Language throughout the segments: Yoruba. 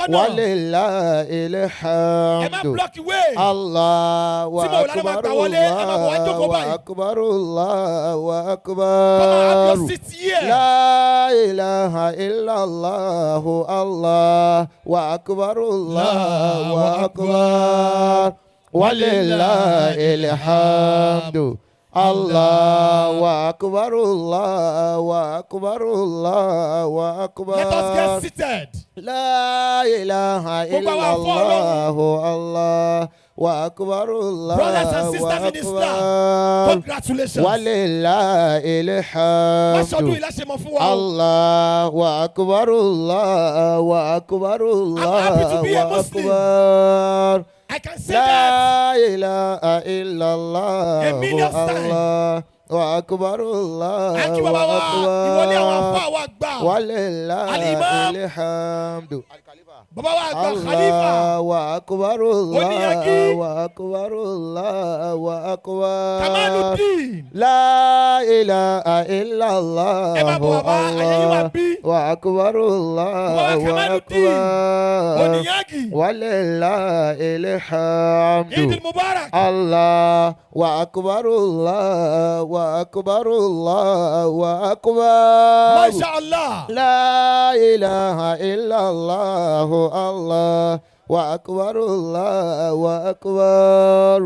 Sọ́nà. ولله Ẹ má الحمد. Block way. الله Tí Mọ̀lánà máa أكبر. Gbà wọlé, ẹ máa bọ̀ wá jókòó الله báyìí. أكبر. الله Come and have أكبر. your seat here. لا إله إلا الله. الله أكبر. الله أكبر ولله الحمد. الله أكبر. الله أكبر. الله أكبر. Let us get seated. لا إله Gbogbo إلا àwọn afọ Ọlọ́run. الله. الله أكبر. الله Brothers and sisters in Islam, أكبر congratulations. ولله Má ṣọdún الحمد. yìí láṣẹ mọ́ fún wa o. الله أكبر. الله أكبر. I'm happy to be a الله Muslim. أكبر. I can say that لا إله إلا الله. a million times. الله أكبر. الله À ń kí bàbá wa ìwọlé àwọn afọ أكبر àwọn àgbà. ولله Al-Imam. الحمد. Bàbá wa àgbà Khalifa. الله أكبر. Oníyanjú. الله أكبر. الله أكبر. Kamaludin. لا إله إلا الله. Ẹ máa bọ̀ bàbá, àyè yín wà bí. وأكبر. Bàbá wa الله Kamaludin. أكبر Oníyanjú. ولله الحمد. Eid Mubarak. الله أكبر. الله أكبر. الله أكبر. Masha Allah. لا إله إلا الله. الله أكبر. الله أكبر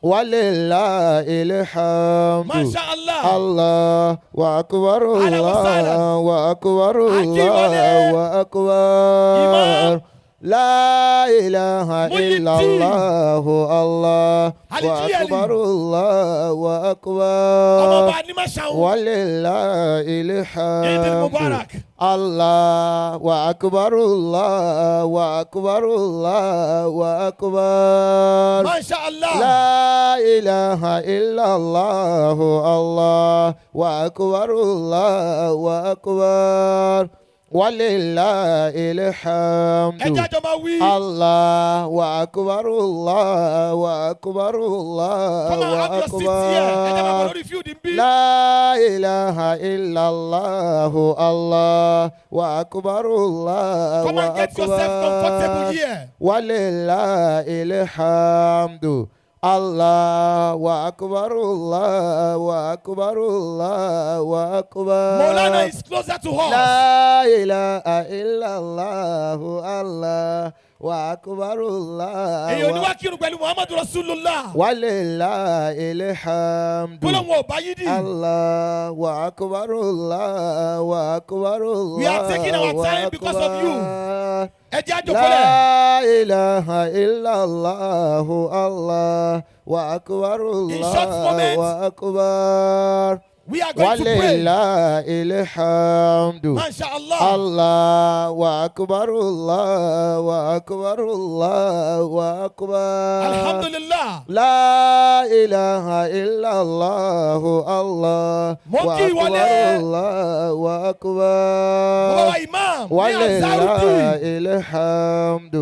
ولله الحمد. Masha Allah. الله أكبر. أهلا وسهلا. الله أكبر. Akíwọlé. الله أكبر. Imam. لا إله إلا Muhyiddin. الله. الله Alijiyali. أكبر. الله أكبر Ọmọọba Animashaun. ولله Eid الحمد. Mubarak. الله أكبر. الله أكبر. الله أكبر. Masha Allah. لا إله إلا الله. الله أكبر. الله أكبر ولله الحمد. Ẹ jẹ́ àjọ máa wí. الله أكبر. الله أكبر. الله Come and have your seat here. Ẹ jẹ́ máa bọ̀ أكبر. Lórí field ń bí. لا إله إلا الله. الله أكبر. الله Come and get yourself comfortable أكبر here. ولله الحمد. الله أكبر. الله أكبر. الله أكبر. Maulana is closer to us. لا إله إلا الله. الله أكبر. الله Èyàn ò ní wá kírun pẹ̀lú Muhammadu Rasulullah. ولله الحمد. Gbólóhùn ọba yìí dì. الله أكبر. الله أكبر. We are taking our time because of you. أكبر. Ẹ jẹ́ àjòkólẹ̀. لا إله إلا الله. الله أكبر. In short moment, الله أكبر we are going to pray. ولله الحمد. Masha Allah. الله أكبر. الله أكبر. الله أكبر. Alhamdulillah. لا إله إلا الله. الله Mo kí ìwọlé. أكبر. الله Bàbá أكبر wa Imam ní ولله Azarudeen. الحمد.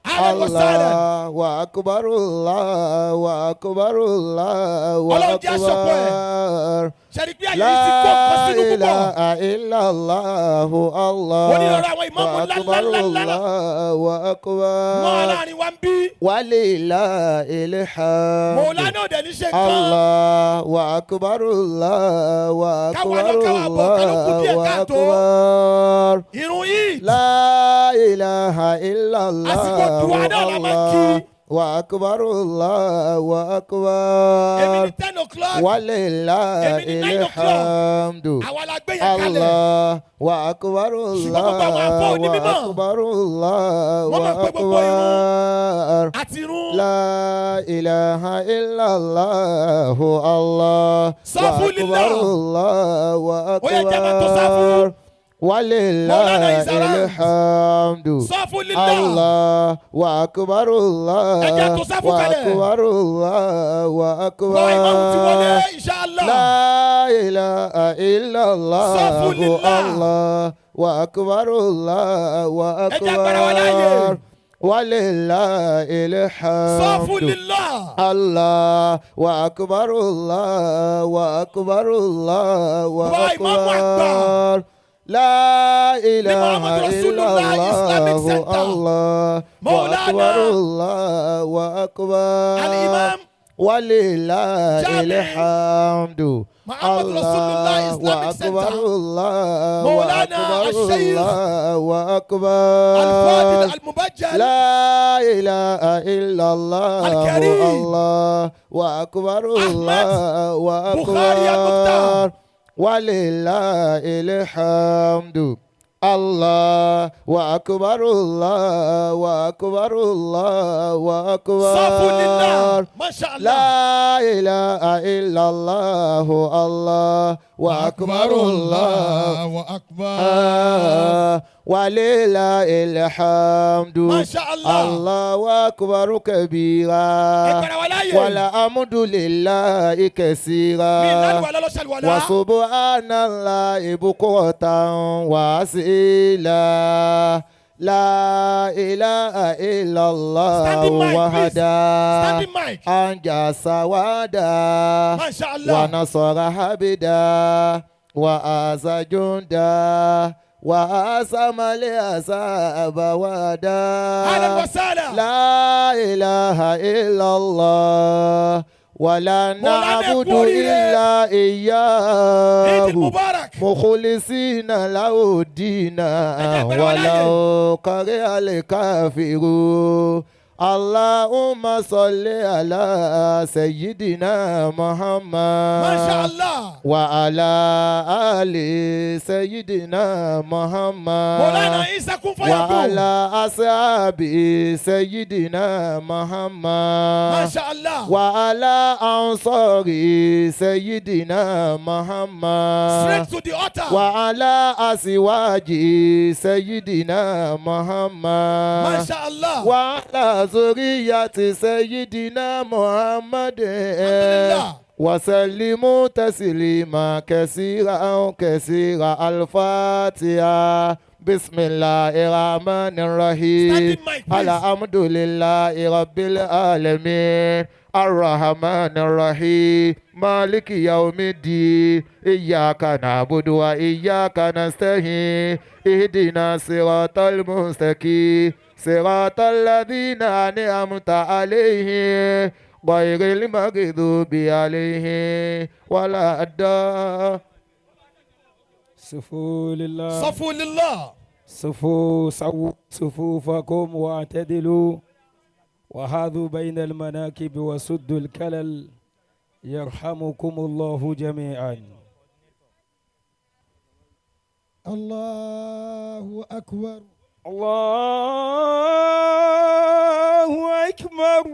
أهلا وسهلا. الله أكبر. الله أكبر. الله Ọlọ́run jẹ́ àṣọpọ̀ ẹ̀. أكبر. Ṣẹ́ni pé àyè yìí ti kó nǹkan لا sínú púpọ̀. إله إلا الله. الله Wọ́n ní ọ̀rọ̀ àwọn ìmáàmù ńlá أكبر. Ńlá ńlá ńlá. الله Wọ́n أكبر láàrin wa ń bí. ولله الحمد. Mọ̀lánà ò dẹ̀ ní ṣe nǹkan. الله أكبر. الله Káwa أكبر. lọ, káwa bọ̀, ká ló kù díẹ̀ الله káàtó. أكبر. Irun yìí. لا إله إلا الله. Àsìkò dùwà náà la máa ń kí. الله أكبر. الله Èmi أكبر ní 10 o'clock. ولله Èmi ní 9 o'clock. الحمد. Àwa la gbé yẹn kalẹ̀. الله أكبر. Ṣùgbọ́n gbogbo àwọn afọ́ الله onímọ̀. أكبر. الله Wọ́n máa pé gbogbo irun. أكبر. Àti irun. لا إله إلا الله. الله Sọ́fù أكبر. lílá. الله Ó yẹ jẹ́ máa tó sáfù. أكبر ولله Maulana is around. الحمد. Sọ́fù lílá. الله أكبر. الله Ẹ jẹ́ tó sáfù kalẹ̀. أكبر. الله Bàbá ìmáàmù ti wọlé أكبر. inshallah. لا إله إلا الله. Sọ́fù lílá. الله أكبر. الله Ẹ jẹ́ agbára wa láàyè. أكبر ولله Sọ́fù الحمد. Lílá. الله أكبر. الله أكبر. الله Bàbá ìmáàmù àgbà. أكبر. لا إله Muhammad إلا Rasulullah Islamic الله Center. الله Maulana. أكبر الله أكبر Al-Imam ولله Jami. الحمد Muhammad Rasulullah الله Islamic أكبر Center. الله Maulana أكبر Al-Shaykh. الله أكبر Al-Fadil Al-Mubajjal. لا إله إلا الله الكريم. الله وأكبر أحمد الله بخاري المختار. وأكبر ولله الحمد الله وأكبر الله وأكبر الله وأكبر Safu lillah. Masha Allah. لا إله إلا الله الله وأكبر الله Allahu akbar. ولله الحمد Masha Allah. الله أكبر كبيرا Ẹ gbára wa láàyè. والحمد لله Mi كثيرا lálùwàlá lọ ṣàlùwàlá. وسبحان الله بكرة وأصيلا لا إله إلا الله Standing mic, please. وحده Standing mic. أنجز وعدا Masha Allah. ونصر عبدا وأعز جندا وأعزم الأحزاب وحدا Ahlan wa sahlan. لا إله إلا الله ولا Mọ̀lánà نعبد kú oríire. إلا Eid إياه Mubarak. مخلصين له الدين Ẹ jẹ́ gbára wa láàyè. ولو كره الكافرون اللهم صل على سيدنا محمد Masha Allah. وعلى آل سيدنا محمد Mọ̀lánà Isa kún fáyàkùn. وعلى أصحاب سيدنا محمد Masha Allah. وعلى أنصار سيدنا محمد Straight to the altar. وعلى أزواج سيدنا محمد Masha Allah. وعلى ذرية سيدنا محمد Alhamdulillah. وسلموا تسليما كثيرا كثيرا الفاتحة بسم الله الرحمن الرحيم Standing mic, please. الحمد لله رب العالمين الرحمن الرحيم مالك يوم الدين إياك نعبد وإياك نستعين اهدنا الصراط المستقيم صراط الذين أنعمت عليهم غير المغضوب عليهم ولا الضالين. صفوا لله. Safu lillah. صفوا سووا صفوفكم واعتدلوا وهذوا بين المناكب وسدوا الكلل يرحمكم الله جميعا. Allahu akbar. الله أكبر.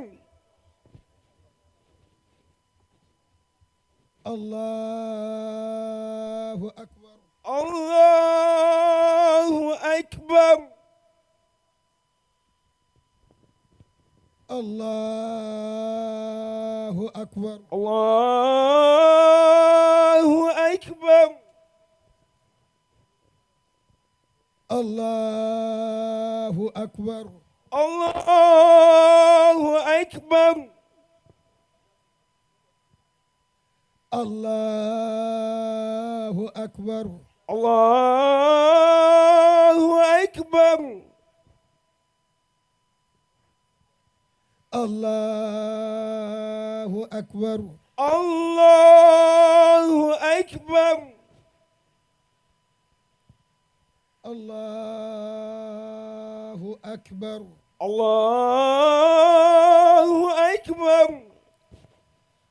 Allahu akbar. الله أكبر. Allahu akbar. الله أكبر. Allahu akbar. الله أكبر. Allahu akbar. الله أكبر. Allahu akbar. الله أكبر. Allahu akbar. الله أكبر.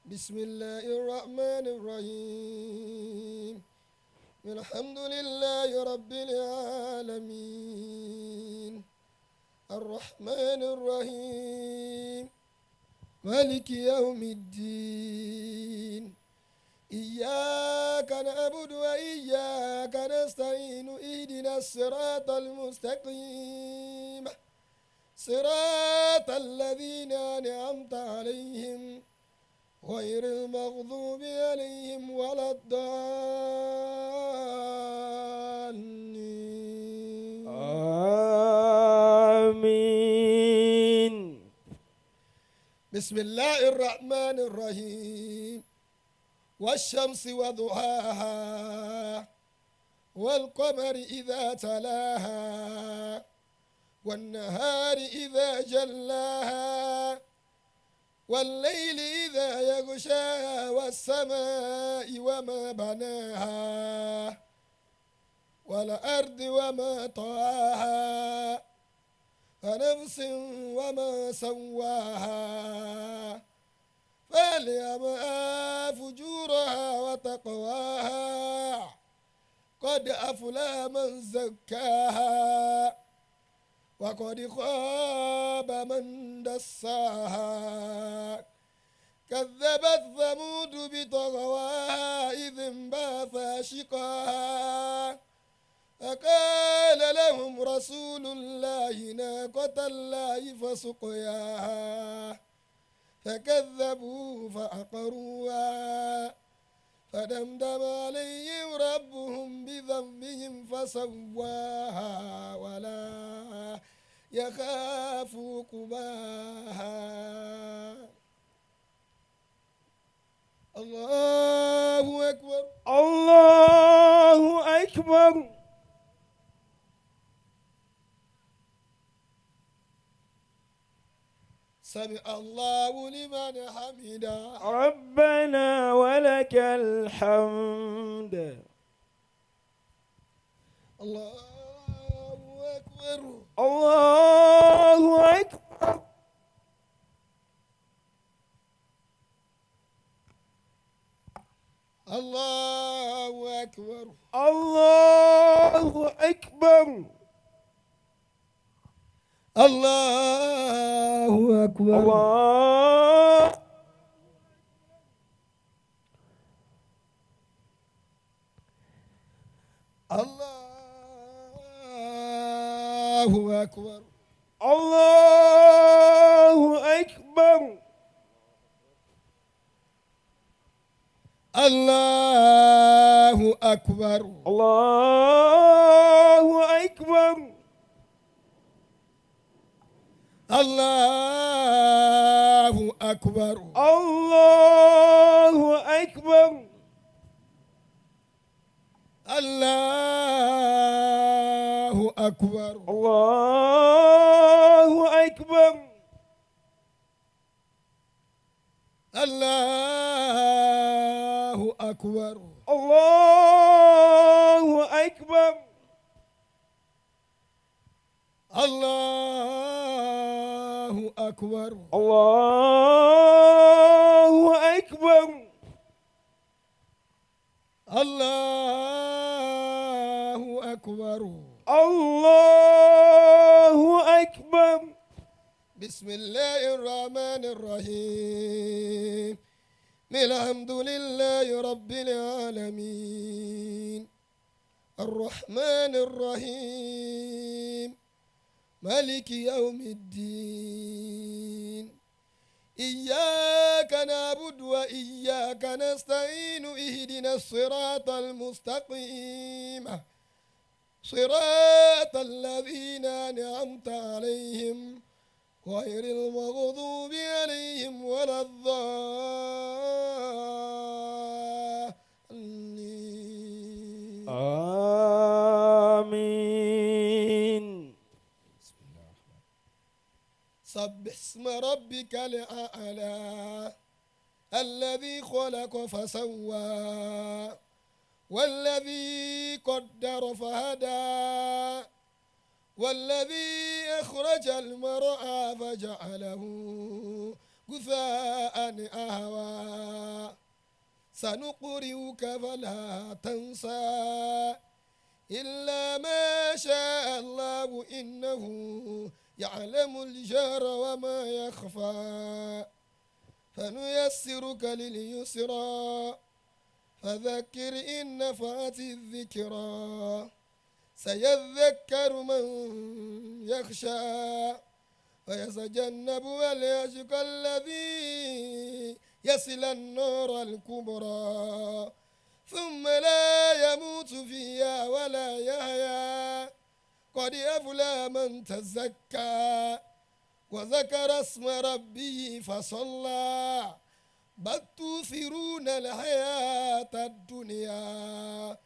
بسم الله الرحمن الرحيم. الحمد لله رب العالمين. الرحمن الرحيم. مالك يوم الدين. إياك نعبد وإياك نستعين. اهدنا الصراط المستقيم. صراط الذين أنعمت عليهم غير المغضوب عليهم ولا الضالين. آمين. بسم الله الرحمن الرحيم. والشمس وضحاها والقمر إذا تلاها والنهار إذا جلاها والليل إذا يغشاها والسماء وما بناها والأرض وما طحاها ونفس وما سواها فألهمها فجورها وتقواها قد أفلح من زكاها وقد خاب من دساها كذبت ثمود بطغواها إذ انبعث أشقاها فقال لهم رسول الله ناقة الله فسقياها فكذبوا فعقروها فدمدم عليهم ربهم بذنبهم فسواها ولا يخاف عقباها. الله أكبر. الله أكبر. سمع الله لمن حمده. ربنا ولك الحمد. الله أكبر. الله أكبر. الله أكبر. الله أكبر. الله أكبر. الله الله أكبر. الله أكبر. الله أكبر. الله أكبر. الله أكبر. الله أكبر. الله أكبر. الله أكبر. الله أكبر. الله أكبر. الله أكبر. الله أكبر. الله أكبر. الله أكبر. بسم الله الرحمن الرحيم. الحمد لله رب العالمين. الرحمن الرحيم. مالك يوم الدين. إياك نعبد وإياك نستعين. اهدنا الصراط المستقيم. صراط الذين أنعمت عليهم غير المغضوب عليهم ولا الضالين. آمين. سبح اسم ربك الأعلى الذي خلق فسوى والذي قدر فهدى والذي أخرج المرعى فجعله غثاء أهوى. سنقرئك فلا تنسى إلا ما شاء الله إنه يعلم الجهر وما يخفى. فنيسرك لليسرى فذكر إن نفعت الذكرى. سيذكر من يخشى ويتجنبها الأشقى الذي يصل النار الكبرى ثم لا يموت فيها ولا يحيا. قد أفلح من تزكى وذكر اسم ربه فصلى. بل تؤثرون الحياة الدنيا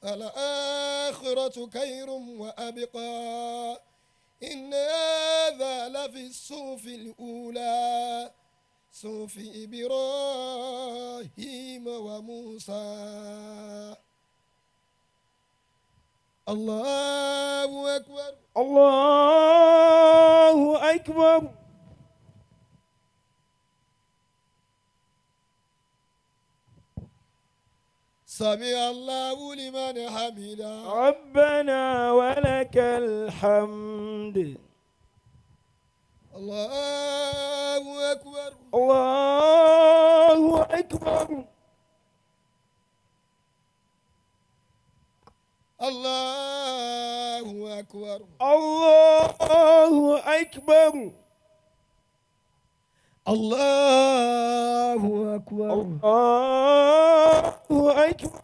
الآخرة خير وأبقى إن هذا لفي الصحف الأولى صحف إبراهيم وموسى. الله أكبر. الله أكبر. سمع الله لمن حمده. ربنا ولك الحمد. الله أكبر. الله أكبر. الله أكبر. الله أكبر. الله أكبر. الله أكبر.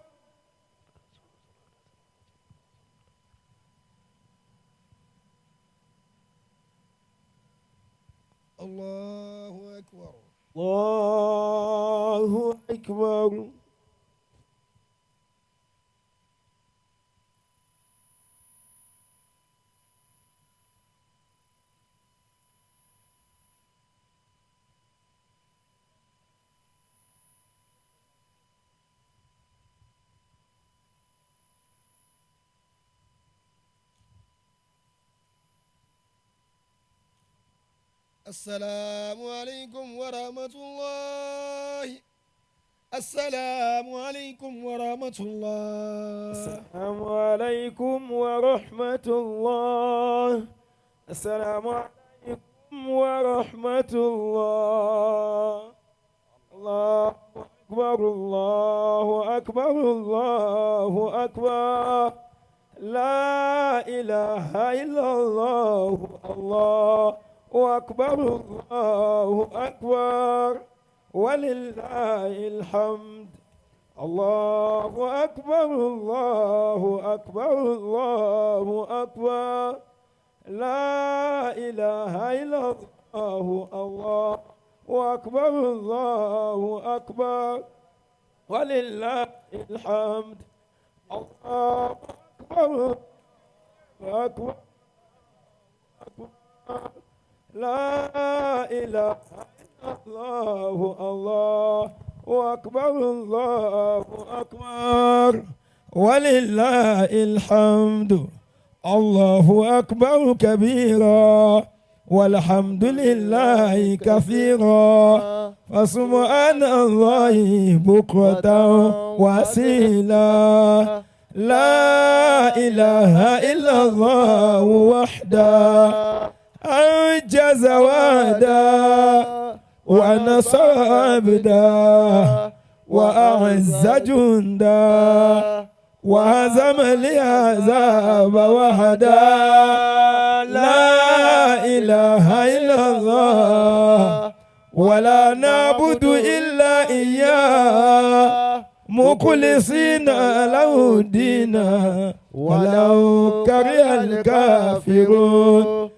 الله أكبر. الله أكبر. السلام عليكم ورحمة الله. السلام عليكم ورحمة الله. السلام عليكم ورحمة الله. السلام عليكم ورحمة الله. الله أكبر. الله أكبر. الله أكبر. لا إله إلا الله. الله أكبر. الله أكبر. ولله الحمد. الله أكبر. الله أكبر. الله أكبر. لا إله إلا الله. الله أكبر. الله أكبر. ولله الحمد. الله أكبر. أكبر. أكبر. لا إله إلا الله. الله أكبر. الله أكبر. ولله الحمد. الله أكبر كبيرا والحمد لله كثيرا فسبحان الله بكرة وأصيلا. لا إله إلا الله وحده أنجز وعدا ونصر عبدا وأعز جندا وهزم الأحزاب وحدا. لا إله إلا الله ولا نعبد إلا إياه مخلصين له الدين ولو كره الكافرون.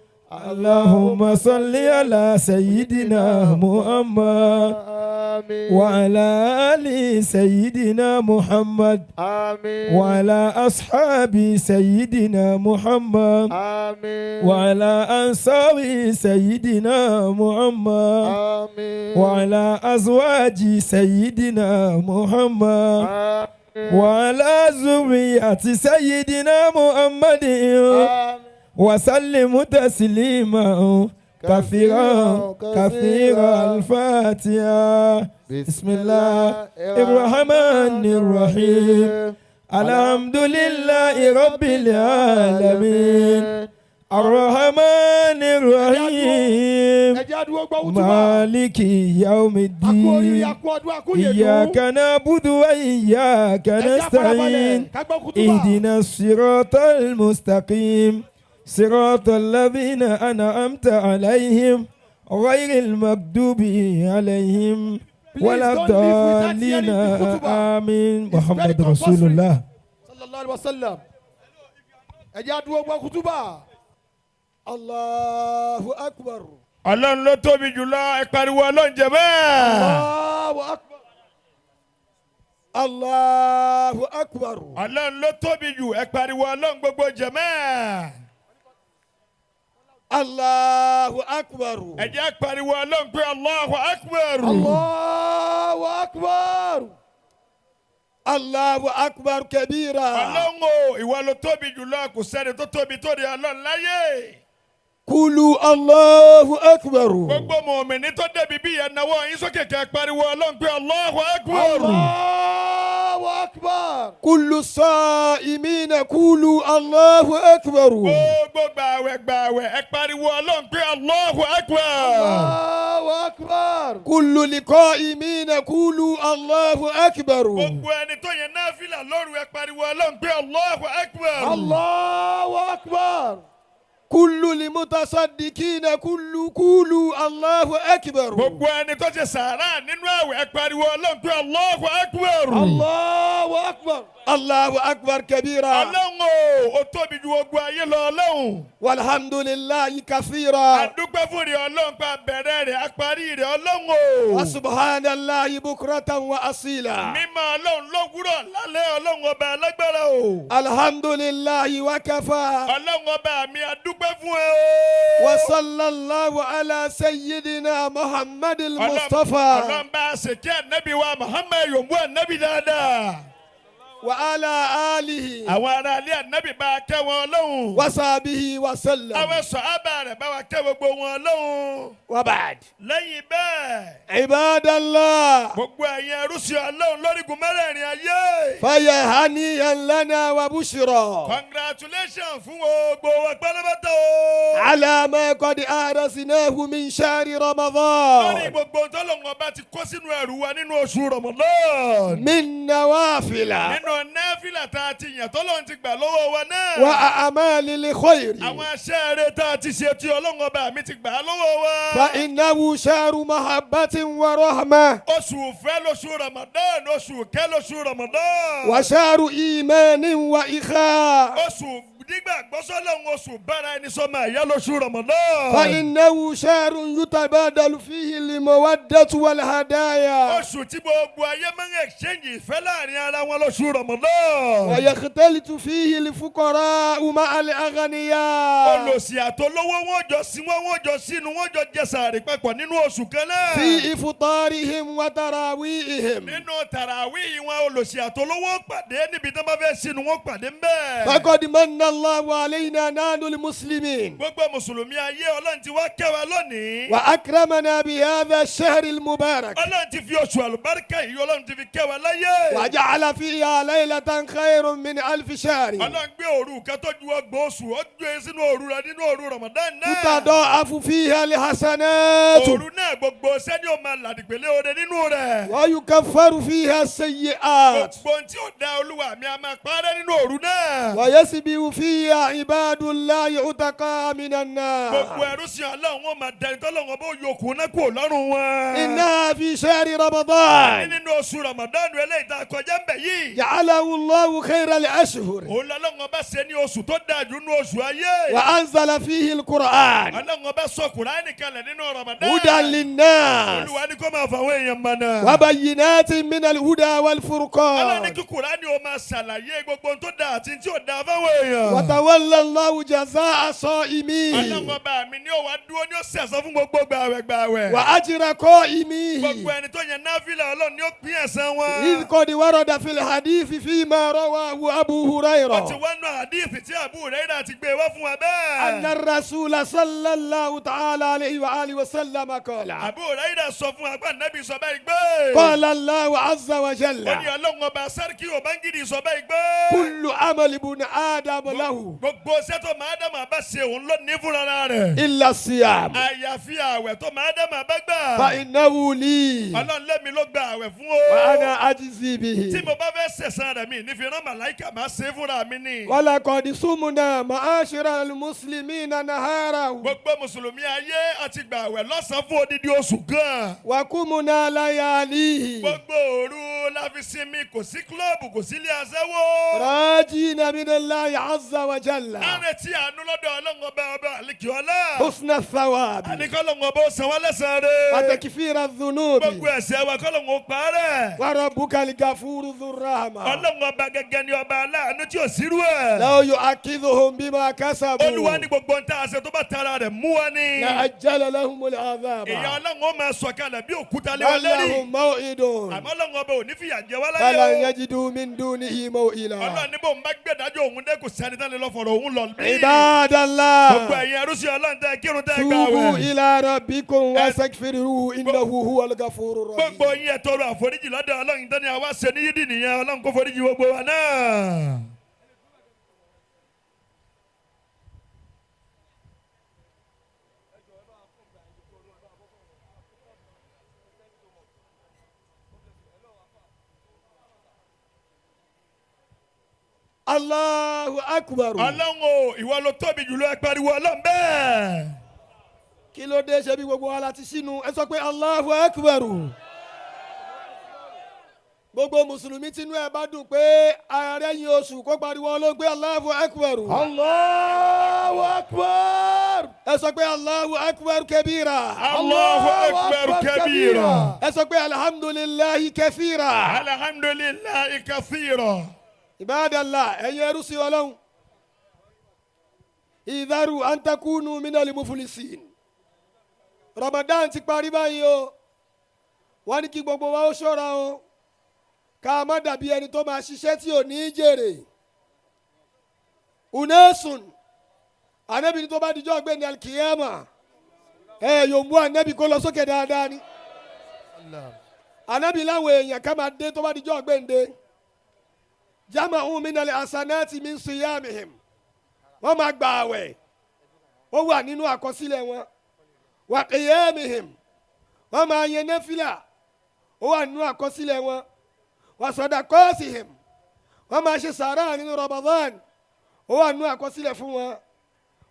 اللهم صل على سيدنا محمد آمين. وعلى آل سيدنا محمد آمين. وعلى أصحاب سيدنا محمد آمين. وعلى أنصار سيدنا محمد آمين. وعلى أزواج سيدنا محمد آمين. وعلى ذرية سيدنا محمد آمين. وسلم تسليما كثيرا كثيرا. الفاتحة. بسم الله الرحمن الرحيم. الحمد لله رب العالمين الرحمن الرحيم Ẹ jẹ́ àdúró gbọ́ wútúbà. مالك يوم Akú oríire, الدين akú ọdún, akú ìyèdún. إياك نعبد وإياك Ẹ jẹ́ àfarabalẹ̀ نستعين ká gbọ́ kútúbà. اهدنا الصراط المستقيم صراط الذين أنعمت عليهم غير المغضوب عليهم Please ولا don't leave without hearing الضالين the khutbah. آمين. It's very محمد compulsory. رسول الله. Sallallahu alaihi wasallam. Ẹ jẹ́ àdúró gbọ́ kútúbà. Allahu akbar. Ọlọ́run ló tóbi jùlọ, ẹ pariwo Ọlọ́run jẹ bẹ́ẹ̀. Allahu akbar. Allahu akbar. Ọlọ́run ló tóbi jù, ẹ pariwo Ọlọ́run gbogbo jẹ̀mẹ́. Allahu akbar. Ẹ jẹ́ pariwo Ọlọ́run pé Allahu akbar. Allahu akbar. Allahu akbar kabira. Ọlọ́run o, ìwọ ló tóbi jù lọ, kò sẹ́ni tó tóbi tó di Ọlọ́run láyé. Kulu Allahu akbar. Gbogbo mọ̀mìnì tó débi bí ẹ nawọ́ yín sókè kẹ́ pariwo Ọlọ́run pé Allahu akbar. Allahu akbar. Kullu sa'imina kulu Allahu akbar. Gbogbo gbàwẹ̀ gbàwẹ̀, ẹ pariwo Ọlọ́run pé Allahu akbar. Allahu akbar. Kullu liqa'imina kulu Allahu akbar. Gbogbo ẹni tó yẹn náfìlà lóru, ẹ pariwo Ọlọ́run pé Allahu akbar. Allahu akbar. Kullu limutasaddikina kullu kulu Allahu akbar. Gbogbo ẹni tó ṣe sàárà nínú àwẹ̀, ẹ pariwo Ọlọ́run pé Allahu akbar. Allahu akbar. Allahu akbar kabira. Ọlọ́run o, ó tóbi ju gbogbo ayé lọ, Ọlọ́run. Walhamdulillahi kathira. A dúpẹ́ fún rẹ̀ Ọlọ́run pa bẹ̀rẹ̀ rẹ̀ apárí rẹ̀, Ọlọ́run o. Wa subhanallahi bukratan wa asila. Mímọ́ Ọlọ́run lówùúrọ̀ lálẹ́, Ọlọ́run ọba alágbára o. Alhamdulillahi wa kafa. Ọlọ́run ọba mi, a dúpẹ́ fún ẹ o. Wa sallallahu ala sayyidina Muhammadil Mustafa. Ọlọ́run bá a ṣèké ànábì wa Muhammad, yòǹbó ànábì dáadáa. Wa ala alihi. Àwọn ará ilé ànábì, bá a kẹ́ wọn, Ọlọ́run. Wa sahbihi wa sallam. Àwọn sàhábà rẹ̀, bá wa kẹ́ gbogbo wọn, Ọlọ́run. Wa ba'd. Lẹ́yìn bẹ́ẹ̀, Ibadallah. gbogbo ẹ̀yin ẹrúsìn Ọlọ́run lórígun mẹ́rẹ̀ẹ̀rin ayé. Faya haniyan lana wa bushra. Congratulations fún gbogbo wa pátápátá o. Ala ma qad arasnahu min shahri Lórí Ramadan. gbogbo tọ́lọ́run ọba ti kó sínú ẹrù wa nínú oṣù Ramadan. Min nawafila. Nínú náfìlà tá a ti yàn tọ́lọ́run ti gbà lọ́wọ́ wa náà. Wa a'malil khayri. Àwọn aṣẹ́ rere tá a ti ṣe tí Ọlọ́run ọba mi ti gbà á lọ́wọ́ wa. Fa innahu shahru mahabbatin wa rahmah. Oṣù ìfẹ́ lóṣù Ramadan, oṣù ìkẹ́ lóṣù Ramadan. Wa shahru imanin wa ikha. Oṣù nígbàgbọ́ sọ́lọ́run, oṣù bára ẹni sọ́mọ ẹ̀yá lóṣù Ramadan. Fa innahu shahrun yutabadalu fihi al-mawaddatu wal hadaya. Oṣù tí gbogbo ayé máa ń exchange ìfẹ́ láàrin ara wọn lóṣù Ramadan. Wa yakhtalitu fihi al-fuqara'u ma'a al-aghniya. Olòṣì àtolówó wọn jọ sí wọn jọ sínú, wọn jọ jẹ sàárì papọ̀ nínú oṣù kan náà. Fi iftarihim wa tarawihihim. Nínú tàràwí wọn, olòṣì àtolówó pàdé níbi tí wọn bá fẹ́ sínú, wọn pàdé ńbẹ̀. Faqad manna Allahu alayna nahnu al-muslimin. Gbogbo mùsùlùmí ayé, Ọlọ́run ti wá kẹ́ wa lónìí. Wa akramana bi hadha ash-shahr al-mubarak. Ọlọ́run ti fi oṣù àlùbáríkà yìí, Ọlọ́run ti fi kẹ́ wa láyé. Wa ja'ala fiha laylatan khayrun min alfi shahr. Ọlọ́run gbé òru kan tó ju 30 oṣù, ó gbé sínú òru rẹ nínú òru Ramadan náà. Tutada'afu fiha al-hasanatu. Òru náà, gbogbo sẹ́ni ó máa làdìgbélé oore nínú rẹ̀. Wa yukaffaru fiha as-sayyi'at. Gbogbo ohun tí ò da, Olúwa mi a máa parẹ́ nínú òru náà. Wa yasbihu fiha ibadullahi utaqa minan nar. Gbogbo ẹrú sí Ọlọ́run, wọn máa dẹni tọ́lọ́run bó yòókù náà kúrò lọ́rùn wọn. Innaha fi shahri Ramadan. Nínú oṣù Ramadan eléyìí tá a kọjá ń bẹ̀ yìí, Ja'alahu Allahu khayra al-ashhur. òun lọ́lọ́run ọba ṣe ní oṣù tó dáa jù nínú oṣù ayé. Wa anzala fihi al-Qur'an. Ọlọ́run ọba sọ Kùránì kalẹ̀ nínú Ramadan. Hudan lin-nas. Olúwa ní kó máa fà àwọn èèyàn mọ̀nà. Wa bayyinatin min al-huda Ọlọ́run ní wal-furqan. kí Kùránì ó máa ṣàlàyé gbogbo ohun tó dáa àti tí ò dáa fáwọn èèyàn. Wa tawalla Allahu jazaa'a sa'imin. Ọlọ́run ọba mi ní ó wá dúró, ní ó sẹ̀sán fún gbogbo gbàwẹ̀ gbàwẹ̀. Wa ajra qa'imihi. Gbogbo ẹni tó yẹn náfìlà, Ọlọ́run ní ó pín ẹ̀san wọn. إذ قد ورد في الحديث فيما رواه أبو Ó ti هريرة wá nù àdíìsì tí Abu Hurairah ti gbé wá fún wa أن bẹ́ẹ̀. الرسول صلى الله تعالى عليه وآله وسلم قال Abu Hurairah sọ fún wa pé Ànábì sọ báyìí gbé. قال الله عز وجل Ó ní Ọlọ́run ọba sárkì òbángídì sọ báyìí gbé. كل عمل ابن آدم له Gbogbo iṣẹ́ tọ́mọ Ádámù bá ṣe, òun ló ní fúnra rẹ̀. إلا الصيام Àyàfi àwẹ̀ tọ́mọ Ádámù bá gbà. فإنه لي Ọlọ́run lẹ́mi ló gba àwẹ̀ fún o. وأنا أجزي Tí به mo bá fẹ́ sẹ̀san rẹ̀, mi ní fi rán màláìkà, máa ṣe é fúnra mi ni. ولقد صمنا معاشر المسلمين نهارا Gbogbo mùsùlùmí ayé, àti gbà àwẹ̀ lọ́sàn-án fún odidi oṣù kan. وقمنا لياليه Gbogbo òru. la fi sinmi, kò sí kílọ̀bù, kò sí ilé aṣẹ́wó. راجين من الله عز وجل A ń retí àánú lọ́dọ̀ Ọlọ́run ọba ọba àlekè ọlá. حسن الثواب Àní kọ́lọ́run ọba ó san wá lẹ́san rẹ̀. وتكفير الذنوب Gbogbo ẹ̀ṣẹ̀ wa kọ́lọ́run ó parẹ́. وربك الغفور ذو الرحمة Ọlọ́run ọba gẹ́gẹ́ ni ọba aláàánú tí ò sírú ẹ̀. لو يؤاخذهم بما كسبوا Olúwa ní gbogbo ohun tá a ṣe tó bá tara rẹ̀ mú wa ni. لعجل لهم العذاب Ìyà Ọlọ́run ó máa sọ̀kalẹ̀ bí òkúta lé wa بل lérí. لهم موعد Àmọ́ Ọlọ́run ọba ò ní fìyà jẹ wá láyé فلن o. يجدوا من دونه موئلا Ọlọ́run ní bóun bá gbẹ̀dájọ́ òun dé kò sẹ́ni tán lè lọ fọ̀rọ̀ òun lọ bí. عباد Gbogbo الله ẹ̀yin ẹrúsìn Ọlọ́run tẹ́ kírun tẹ́ gbà توبوا wẹ̀. إلى ربكم واستغفروه إنه هو الغفور Gbogbo الرحيم yín ẹ tọrọ àforíjì lọ́dọ̀ Ọlọ́run tán ni àwa ṣe ní yídì nìyẹn. Ọlọ́run kó foríjì gbogbo wa náà. Allahu akbar. Ọlọ́run o, ìwọ ló tóbi jùlọ, ẹ pariwo Ọlọ́run bẹ́ẹ̀. Kí ló dé? Ṣe bí gbogbo wa la ti sínú? Ẹ sọ pé Allahu akbar. Gbogbo mùsùlùmí tínú ẹ bá dùn pé ààrẹ yín oṣù, kó pariwo Ọlọ́run pé Allahu akbar. Allahu akbar. Ẹ sọ pé Allahu akbar kabira. Allahu akbar kabira. Ẹ sọ pé alhamdulillahi kathira. Alhamdulillahi kathira. Ibadallah, ẹ̀yin ẹrú sí Ọlọ́run, ìdárù antakunu minal muflisin. Ramadan ti parí báyìí o. Wọ́n ní kí gbogbo wa ó ṣọ́ra o, ká má dàbí ẹni tó máa ṣiṣẹ́ tí ò ní í jèrè. Unesun anabi ni tó bá dijọ́ gbé ní alikiyama, ẹ yóò mú anabi kó lọ sókè dáadáa ni. Anabi láwọn èèyàn ká máa dé tó bá dijọ́ gbé jama'u minal asanati min siyamihim. Wọ́n máa gba àwẹ̀, ó wà nínú àkọsílẹ̀ wọn. Wa qiyamihim, wọ́n máa yẹn nẹ́fìlà, ó wà nínú àkọsílẹ̀ wọn. Wa sadaqatihim, wọ́n máa ṣe sàárà nínú Ramadan, ó wà nínú àkọsílẹ̀ fún wọn.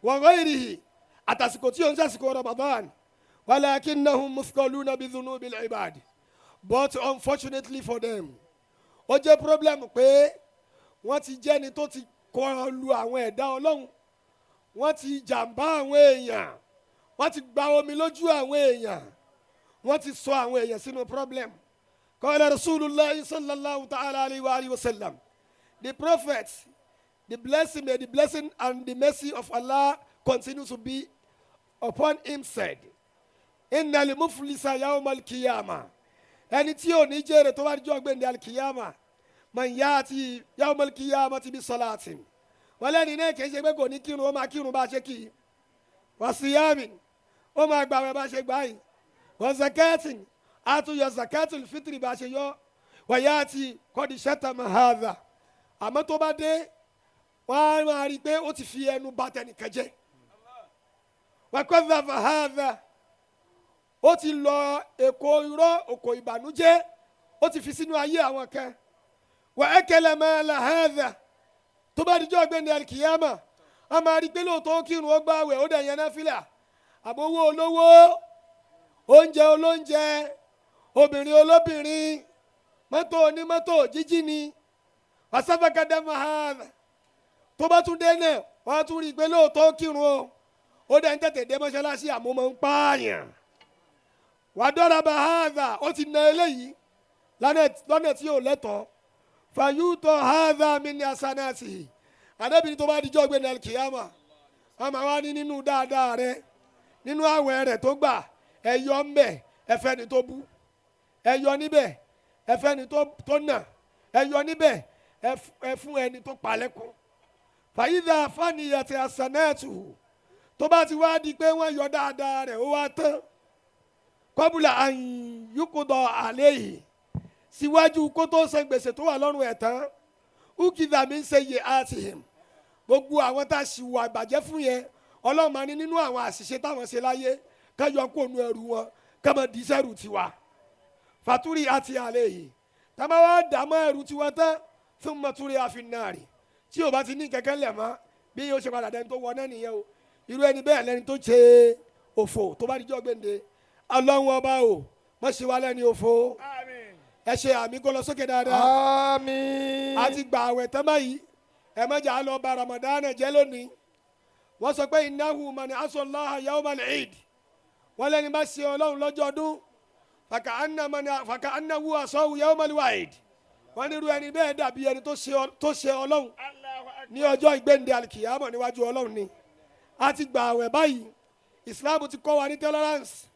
Wa ghayrihi, àtàsìkò tí ó ń sàsìkò Ramadan. Walakinnahum muthqaluna bi dhunubil ibad. But unfortunately for them, ó jẹ́ problem pé wọ́n ti jẹ́ni tó ti kọlu àwọn ẹ̀dá Ọlọ́run, wọ́n ti jàǹbá àwọn èèyàn, wọ́n ti gba omi lójú àwọn èèyàn, wọ́n ti sọ àwọn èèyàn sínú problem. Qala Rasulullah sallallahu ta'ala alayhi wa alihi wa sallam, the prophet, the blessing, may the blessing and the mercy of Allah continue to be upon him, said, innal muflisa yawmal qiyamah, ẹni tí ò ní jèrè tó bá dijọ́ gbẹ̀ndẹ̀ alikiyama, man ya'ti yawmal qiyamati bi salatin, wọ́n lẹ́ni náà kì í ṣe pé kò ní kírun, ó máa kírun bá a ṣe kì í, wa siyamin, ó máa gbààwẹ̀ bá a ṣe gbà yìí, wa zakatin, á tún yọ zakatul fitri bá a ṣe yọ, wa ya'ti qad shatama hadha, àmọ́ tó bá dé, wọ́n á máa rí i pé ó ti fi ẹnu bà tẹnìkan jẹ́, wa qadhafa hadha, ó ti lọ èkó irọ́, òkò ìbànújẹ́, ó ti fi sínú ayé àwọn kan, wa akala mala hadha. Tó bá dijọ́ gbẹ̀ndẹ̀ alikiyama, a máa rí i pé lóòótọ́ ó kírun, ó gbààwẹ̀, ó dẹ̀ yẹn náfìlà, àbówó olówó, oúnjẹ olóúnjẹ, obìnrin olóbìnrin, mọ́tò onímọ́tò jíjí ni, wasafakada mahadha. Tó bá tún dé náà, wọ́n á tún rí i pé lóòótọ́ ó kírun o, ó dẹ̀ ń tètè dé mọ́ṣáláṣí, àmọ́ máa ń pààyàn, wàdọ́rọ̀bà hadha, ó ti na eléyìí lọ́nà tí ò lẹ́tọ̀ọ́, fàyútọ̀ hadha min asanatihi. Àdébìnrin, tó bá dijọ́ gbé ní alikiyama, wọ́n máa wá ní nínú dáadáa rẹ, nínú àwẹ̀ rẹ̀ tó gbà, ẹ̀yọ ńbẹ̀, ẹ̀fẹ́ ni tó bú, ẹ̀yọ níbẹ̀, ẹ̀fẹ́ ni tó nà, ẹ̀yọ níbẹ̀, ẹ̀fún ẹni tó palẹ̀kùn. Fàyídà faniyàtì asanatuhu, tó bá ti wá di pé wọ́n yọ dáadáa rẹ̀, ó wá tán, kọ́bùlà àyùkùdọ̀ àlẹ́ yìí, síwájú kó tó san gbèsè tó wà lọ́rùn ẹ̀ tán, ukidà mi ń ṣe yẹ àtìhìm, gbogbo àwọn tá a sì wà ìbàjẹ́ fún yẹn, Ọlọ́run máa ní nínú àwọn àṣìṣe táwọn ṣe láyé, ká yọ kó nu ẹrù wọn, ká máa di sẹ́rù tiwa. Fàtúrì àti àlẹ́ yìí, tábà wá dààmú ẹrù tiwa tán fún mọ́túrì àfinàárì, tí o bá ti ní kẹ̀kẹ́ lẹ̀ mọ́, bí yóò ṣe padà dẹni tó wọ náà nìyẹn o. Irú ẹni bẹ́ẹ̀ lẹni tó ṣe òfò tó bá dijọ́ gbèǹde. Ọlọ́run ọba o, má ṣe wá lẹ́ni òfò. Ẹ ṣe àmì kó lọ sókè dáadáa. Àmín. A ti gbà àwẹ̀ tán báyìí, ẹ má jà á lọ ba Ramadan jẹ́ lónìí. Wọ́n sọ pé innahu man asa Allaha yawmal Eid, wọ́n lẹ́ni bá ṣe Ọlọ́run lọ́jọ́ ọdún, faka'annahu asahu yawmal wa'id. Wọ́n ní irú ẹni bẹ́ẹ̀ dàbí ẹni tó ṣe Ọlọ́run ní ọjọ́ ìgbéǹde alikiyama níwájú Ọlọ́run ni. A ti gbà àwẹ̀ báyìí. Islam ti kọ́ wa ní tolerance,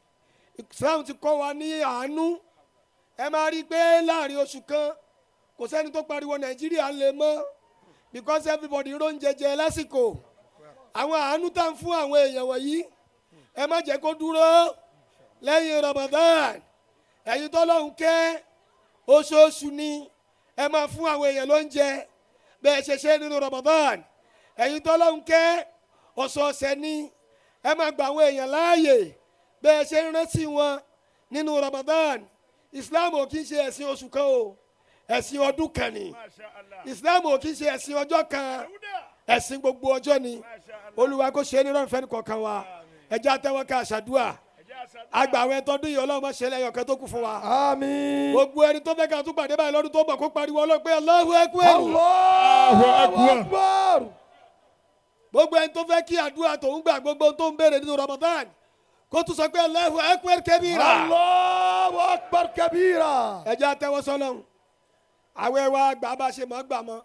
Islam ti kọ́ wa ní àánú. Ẹ máa rí i pé láàrin oṣù kan kò sẹ́ni tó pariwo Nàìjíríà lè mọ́, because everybody ló ń jẹjẹ lásìkò. Àwọn àánú tá ń fún àwọn èèyàn wọ̀nyí, ẹ má jẹ́ kó dúró lẹ́yìn Ramadan. Ẹ̀yin tọ́lọ́hún kẹ́, oṣooṣù ni ẹ máa fún àwọn èèyàn lóúnjẹ bẹ́ẹ̀ ṣe ṣe nínú Ramadan. Ẹ̀yin tọ́lọ́hún kẹ́, ọ̀sọ̀ọ̀sẹ̀ ni ẹ máa gba àwọn èèyàn láàyè bẹ́ẹ̀ ṣe ń rántí wọn nínú Ramadan. Islam ò kí ń ṣe ẹ̀sìn oṣù kan o, ẹ̀sìn ọdún kan ni. Islam ò kí ń ṣe ẹ̀sìn ọjọ́ kan, ẹ̀sìn gbogbo ọjọ́ ni. Olúwa kò ṣe é ní rọrùn fẹ́ni kọ̀ọ̀kan wa. Ẹjẹ́ àtẹwọ́ ká ṣàdúà. Àgbàwẹ̀ tọdún yìí, Ọlọ́run má ṣe lẹ́yọ̀ kan tó kù fún wa. Àmín. Gbogbo ẹni tó fẹ́ ká tún pàdé báyìí lọ́dún tó bọ̀, kó pariwo Ọlọ́run pé Allahu Akbar. Allahu Akbar. Gbogbo ẹni tó fẹ́ kí àdúrà tòun gbà, gbogbo ohun tó ń béèrè nínú Ramadan, kó tún sọ pé Allahu Akbar kabira. Allahu Akbar kabira. Ẹjẹ́ àtẹwọ́ sọ́lọ́run. Àwẹ̀ wa gbà bá ṣe mọ́ gbà mọ́,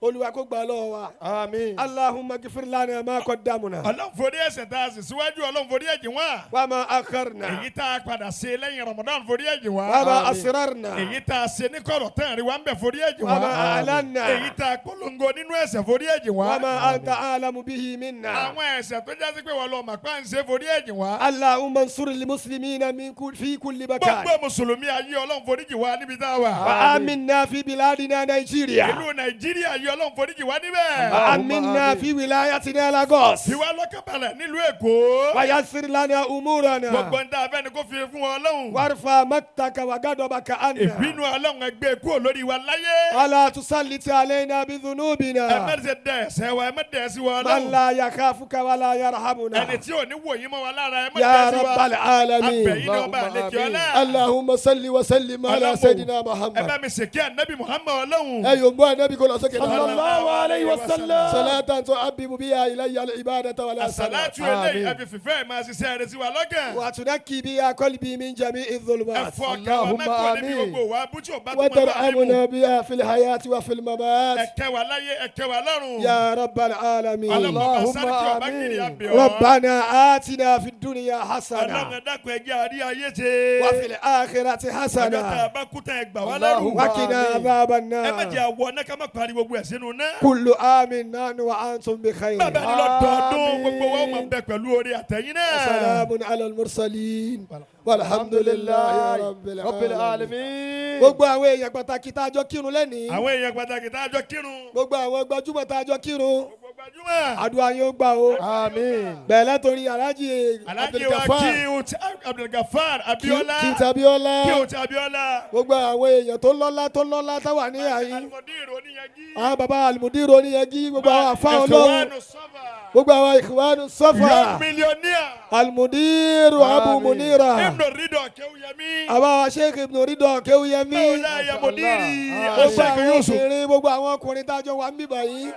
Olúwa kó gbà lọ́wọ́ wa. Àmín. Allahumma gifir lana ma qaddamna. Ọlọ́run forí ẹ̀ṣẹ̀ tá a sì síwájú, Ọlọ́run forí ẹ̀jìn wá. Wa ma akharna. Èyí tá a padà ṣe lẹ́yìn Ramadan, forí ẹ̀jìn wá. Wa ma asrarna. Èyí tá a ṣe ní kọ̀rọ̀ tán rí wa ń bẹ̀, forí ẹ̀jìn Wa ma wá. a'lanna. Èyí tá a polongo nínú ẹ̀ṣẹ̀, forí ẹ̀jìn wá. Wa ma anta a'lamu bihi minna. Àwọn ẹ̀ṣẹ̀ tó jásí pé wọ́n lọ mà pa ń ṣe, forí ẹ̀jìn wá. Allahumma ansur al-muslimina min fi kulli makan. Gbogbo mùsùlùmí ayé, Ọlọ́run foríjì wá níbi tá a wà. Wa aminna fi biladina Nigeria. Ìlú Nàìjíríà yìí, Ọlọ́run foríjì wá níbẹ̀. Wa aminna fi wilayatina Lagos. Fi wá lọ́kàn balẹ̀ nílùú Èkó. Wa yassir lana umurana. Gbogbo ń dá abẹ́ni kó fi fún Ọlọ́run. Warfa maktaka wa gadabaka anna. Ìbínú Ọlọ́run, ẹgbẹ́ kúrò lórí wa láyé. Wala tusallit alayna bi Ẹ má dhunubina. ṣe dẹ ẹ̀ṣẹ̀ wa, ẹ má dẹ̀ sí wa Man Ọlọ́run. la yakhafuka wala yarhamuna. Ẹni tí ò ní wò yín mọ́ wa lára, ẹ má Ya dẹ̀ sí wa. Rabbal alamin. Abẹ̀yìn ní ọba àlejò ọlá. Allahumma salli wa sallim ala Ọlọ́run, sayyidina ẹ bá Muhammad. mi ṣèkí ànábì Muhammad Ọlọ́run. Ẹ yóò gbọ́ ànábì kó lọ sókè náà. Sallallahu alayhi wa sallam. Salatan tu'abbibu biha ilayya al-ibadata wal hasanat. Àsàlátù eléyìí, ẹ fi fìfẹ́ ẹ̀ máa ṣiṣẹ́ rẹ sí wa lọ́kàn. Wa tunakki biha qalbi min jami'i Ẹ dhulumat. fọ ọkàn wa mẹ́kọ̀ọ́ níbi gbogbo wa bútí ò bá tó Wa máa bá mímu. tarhamuna biha fil hayati wa fil mamat. Ẹ kẹ́ wa láyé, ẹ kẹ́ wa lọ́run. Ya Rabbal alamin. Ọlọ́run bàbá sáré ọba kiri àbẹ̀ ọ́. Rabbana atina fid dunya Ọlọ́run, hasana ẹ dákun, ẹ jẹ́ àrí ayé ṣe. wa fil akhirati Ọjọ́ tá a hasana bá kú tán, ẹ gbà wá lẹ́rù. wa qina adhaban Ẹ má jẹ́ nar. àwọ̀ náà ká má pariwo gbogbo ẹ̀ sínú náà. Kullu amin nahnu wa antum bi khair. Bàbá ni lọ́dọọdún gbogbo wa ó máa bẹ pẹ̀lú orí àtẹ̀yìn náà. Salamun ala al-mursalin walhamdulillahi Rabbil rabbil alamin. alamin. Gbogbo àwọn èèyàn pàtàkì tá a jọ kírun lẹ́nìí, Àwọn èèyàn pàtàkì tá a jọ kírun. gbogbo àwọn gbajúmọ̀ tá a jọ kírun, Gbogbo gbajúmọ̀. àdúrà yóò gbà o. Àmín. Bẹ̀rẹ̀ látòrí Alhaji Alhaji wa Abdulgafar Abdulgafar Abiola. Kìtì Abiola, Kí Abiola. gbogbo àwọn èèyàn tó lọ́lá tó lọ́lá tá wà ní àyín, Alimodir oníyanjú. àwọn baba alimudiru oníyanjú, gbogbo àwọn àfa Ọlọ́run, Ikhwanu Safa. gbogbo àwọn Ikhwanu Safa, Young millionaire. alimudiru Abu Àmín. Munira, Ibn Rido Kewuyemi. àbá Sheikh Ibn Rido Kewuyemi, Mawlaya Mudiri. gbogbo Sheikh àwọn Yusuf. obìnrin, gbogbo àwọn ọkùnrin tá a jọ wà ń bíbà yìí,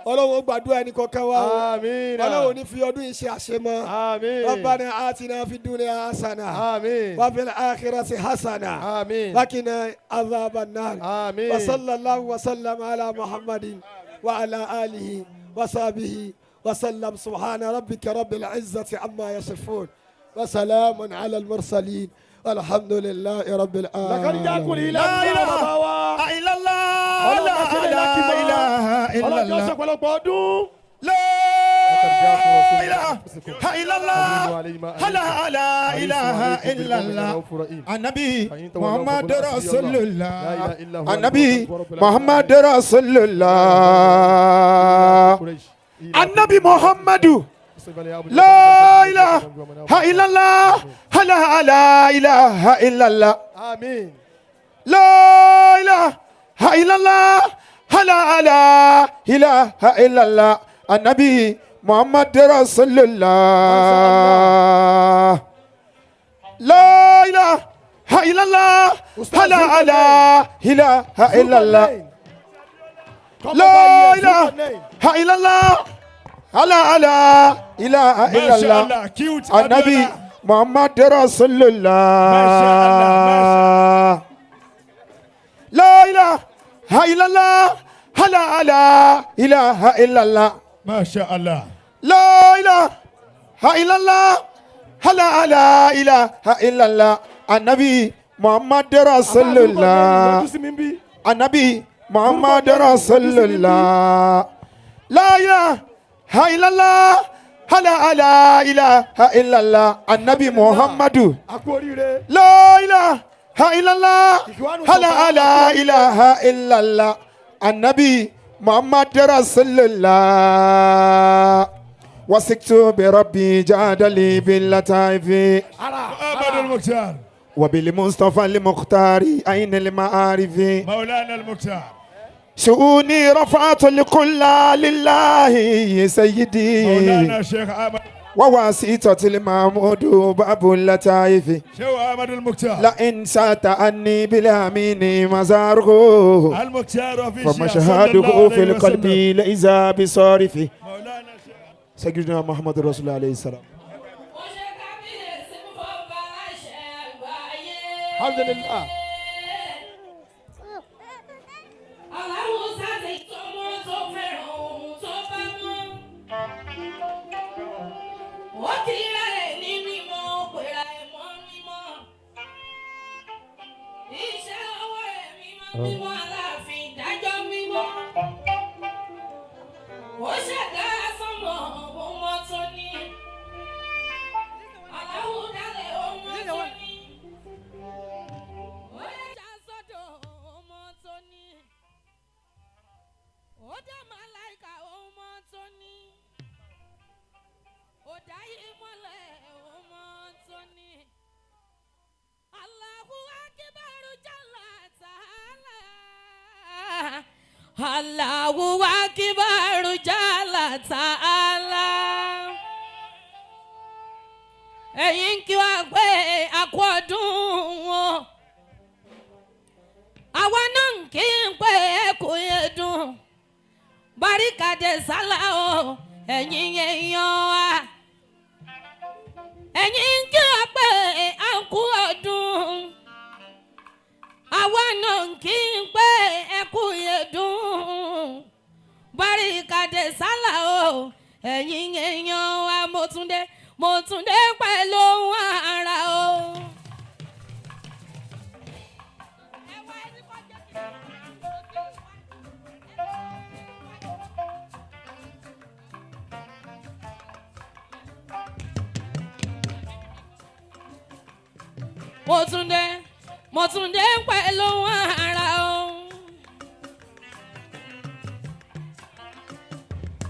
Ọlọ́run ó gbàdúrà ẹnì kọ̀ọ̀kan wa o. Àmín. Ọlọ́run ò ní fi ọdún yìí ṣe àṣemọ́. Àmín. Rabbana atina fid dunya hasana Àmín. wa fil akhirati hasana Àmín. wa qina adhaban nar. Àmín. Wa sallallahu wa sallam ala Muhammadin wa ala alihi wa sahbihi wa sallam. Subhana rabbika rabbil izzati amma yasifun wa salamun ala al mursalin walhamdulillahi rabbil Laqad ja'akum alamin. ila bàbá wa. Illallah. Ọlọ́run má ṣe lè láti mọ́. ilaha Ọlọ́run jọ illallah. sọ̀pọ̀lọpọ̀ ọdún. La ilaha illallah. La ilaha illallah. Anabi Muhammad Rasulullah. Anabi Muhammad Rasulullah. Anabi Muhammadu. La ilaha illallah. La ilaha illallah. Àmín. La ilaha illallah. La ilaha illallah. Anabi Muhammad Rasulullah. La ilaha illallah ala ala ilaha illallah Come la over here, ilaha Zulkarnain. illallah ala ala ilaha illallah Masha Allah, cute anabi Abiola. Muhammad Rasulullah Masha Allah, la ilaha illallah ala ala ilaha illallah Masha Allah. la ilaha illallah ala ala ilaha illallah anabi Muhammad Rasulullah Yọjú sí mi bí. anabi Muhammad Rasulullah la ilaha illallah ala ala ilaha illallah anabi Muhammadu A kú oríire. la ilaha illallah ala ala ilaha illallah anabi Muhammad Rasulullah wasiktu bi rabbi jadali billataifi Ara. Ahmad al-Mukhtar. وبالمصطفى المختار أين المعارف مولانا المختار. شؤوني رفعت لكل لله سيدي مولانا الشيخ أحمد وواسطة المحمود باب اللطائف شيخ أحمد المختار. لئن سأت عني بالأمين مزاره المختار في فمشهده في القلب ليس بصارف مولانا الشيخ سيدنا محمد رسول الله عليه السلام. Mo ṣe kábíyèsí fọba aláṣẹ àgbáyé. Alhamdulillah. Aláwùsá ti tọmọ tó fẹ́ràn ohun tó bá mọ́. Ó kíra rẹ̀ ní mímọ́, ó pera ẹ̀ mọ́ mímọ́. Iṣẹ́ ọwọ́ rẹ̀ mímọ́ mímọ́, aláàfin ìdájọ́ mímọ́. Ó ṣẹ̀dá sánmọ̀ ó mọ́ tóní. Aláwùdálẹ̀ ó mọ́ tóní. Ó yẹ sọ́dọ̀ ọmọ tó ní. Ó dá màláìka ọmọ tó ní. Ó dá ìmọ́lẹ̀ ọmọ tó ní. Allahu akbar jalla ta'ala. Allahu akbar jalla ta'ala. Ẹ̀yin kí wá pé àkú ọdún wọn àwa náà ń kí n pé ẹ kò yẹ dùn baríkàdé sálà o ẹ̀yin èèyàn wa ẹ̀yin ń kí wa pé à ń kú ọdún àwa náà ń kí n pé ẹ kú yẹ dùn baríkàdé sálà o ẹ̀yin èèyàn wa mo tún dé mo tún dé pẹ̀lú ohun ara o. Mo tún dé mo tún dé pẹ̀lú ohun